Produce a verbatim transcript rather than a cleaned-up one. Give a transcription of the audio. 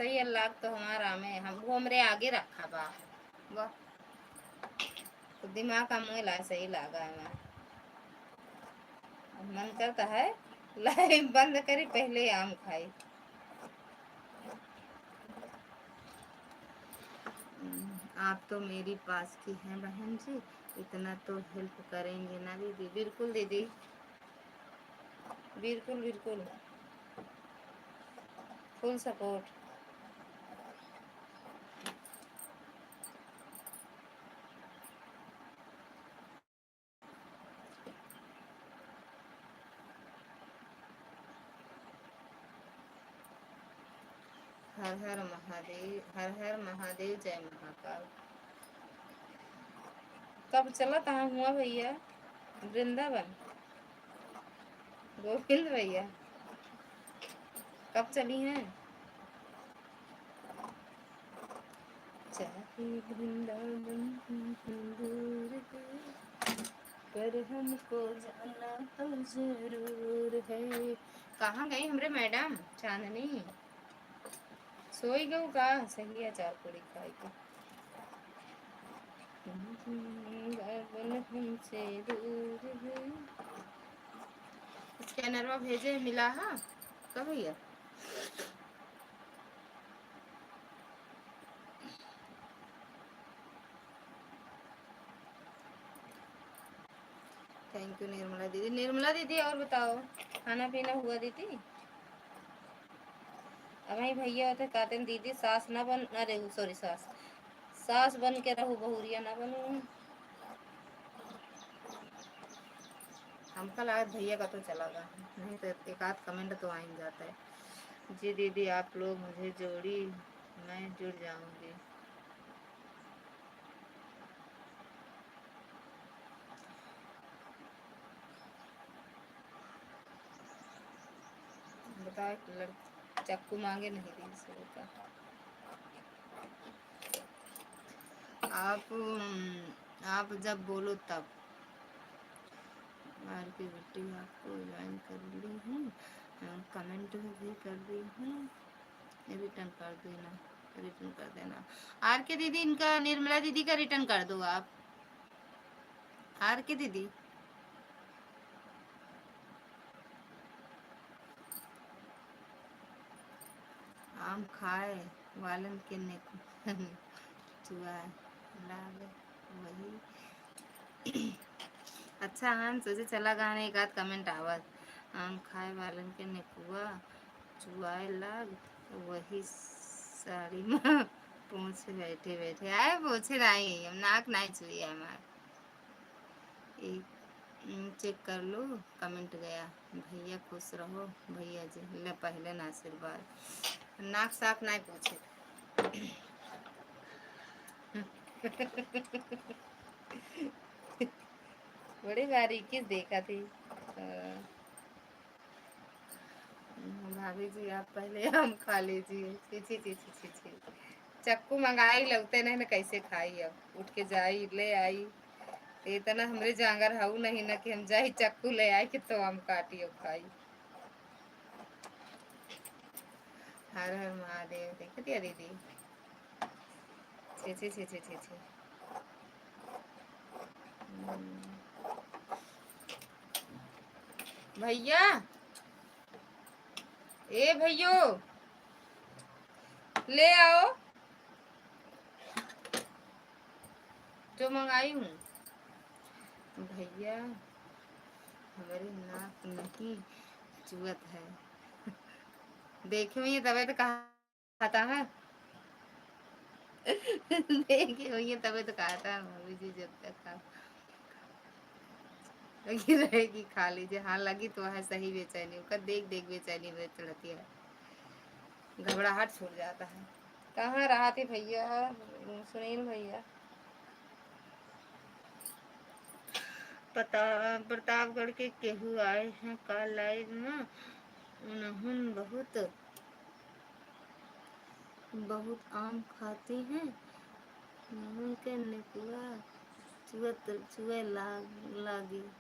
ये लाग तो हमारा में, हम, वो हमरे आगे रखा बा। वाह, तो दिमाग का मुँह ला सही लागा है। मन करता है live बंद करी, पहले आम खाई। हम्म, आप तो मेरी पास की हैं बहन जी, इतना तो help करेंगे ना दीदी। बिल्कुल दीदी, बिल्कुल, बिल्कुल, full support। हर हर महादेव, हर हर महादेव, जय महाकाल। कब चला तहाँ हुआ भैया वृंदावन, गोविंद भैया, कब चली हैं? चाहे वृंदावन दूर है, पर हमको जाना तो जरूर है। कहाँ गई हमरे मैडम चांदनी? सोई गऊ का? सही है, चार पूरी खाई के। वृंदावन हमसे दूर है। स्कैनरवा भेजे, मिला हा? कब भैया? Thank you निर्मला दीदी। निर्मला दीदी, और बताओ, खाना पीना हुआ दीदी? अब वही भैया होते कहते हैं, "दीदी सास ना बन," अरे sorry, सास, "सास बन के रहू, बहुरिया ना बनू।" हमका लागत भैया का तो चला गया, नहीं तो एक आध comment तो आ ही जाता है। जी दीदी, आप लोग मुझे जोड़ी, मैं जुड़ जाऊंगी। बताओ, एक लड़-, चाकू मांगे नहीं दी इसको का। आप, आप जब बोलो तब। आर के बिट्टी आपको join कर ली हूँ, comment भी कर दी हूँ, return कर देना, return कर देना। आर के दीदी, इनका, निर्मला दीदी का return कर दो आप। आर के दीदी, आम खाए वालन के नेकुआ चुआ लाग वही। अच्छा, हम सोचे चला गाने एक आध comment आवत, "आम खाए वालन के नेकुआ चुआए लाग वही साड़ी में पोंछ बैठे बैठे।" आए, पोंछे नाई, हम नाक नाई चुई हमार। एक, उम, check कर लो, comment गया। भैया खुश रहो, भैया जी, ले पहले ना आशीर्वाद। नाक साफ नाई पोंछे। बड़ी बारीकी से देखा थी। अ, भाभी जी, आप पहले आम खा लीजिए। छी, छी, छी, छी, छी, छी। चक्कू मंगाई, लौते नहीं ना, कैसे खाई अब? उठ के जाई, ले आई। इतना हमरे जांगर हऊ नहीं ना कि हम जाई चक्कू ले आई कि तो आम काटी और खाई। हर हर महादेव। देख दिया दीदी? छी, छी, छी, छी, छी, छी। हम्म। भैया, ए भैयो, ले आओ जो मंगाई हूँ। भैया, हमारे नाक नहीं चुअत है। देखे हुई तबे तो कहा था, हाँ? देखे हुई तबे तो कहा था, भाभी जी, जब तक आप लगी रहेगी, खा लीजिए। हाँ, लगी तो है सही बेचैनी, ओकर देख देख बेचैनी में चढ़ती है, घबराहट छूट जाता है। कहाँ रहा थे भैया, सुनील भैया? पता, प्रतापगढ़ के केहू आए हैं का live में? उन्हन बहुत, बहुत आम खाती हैं, उन्हन के नेकुआ चुअत, चुए लाग, लागी।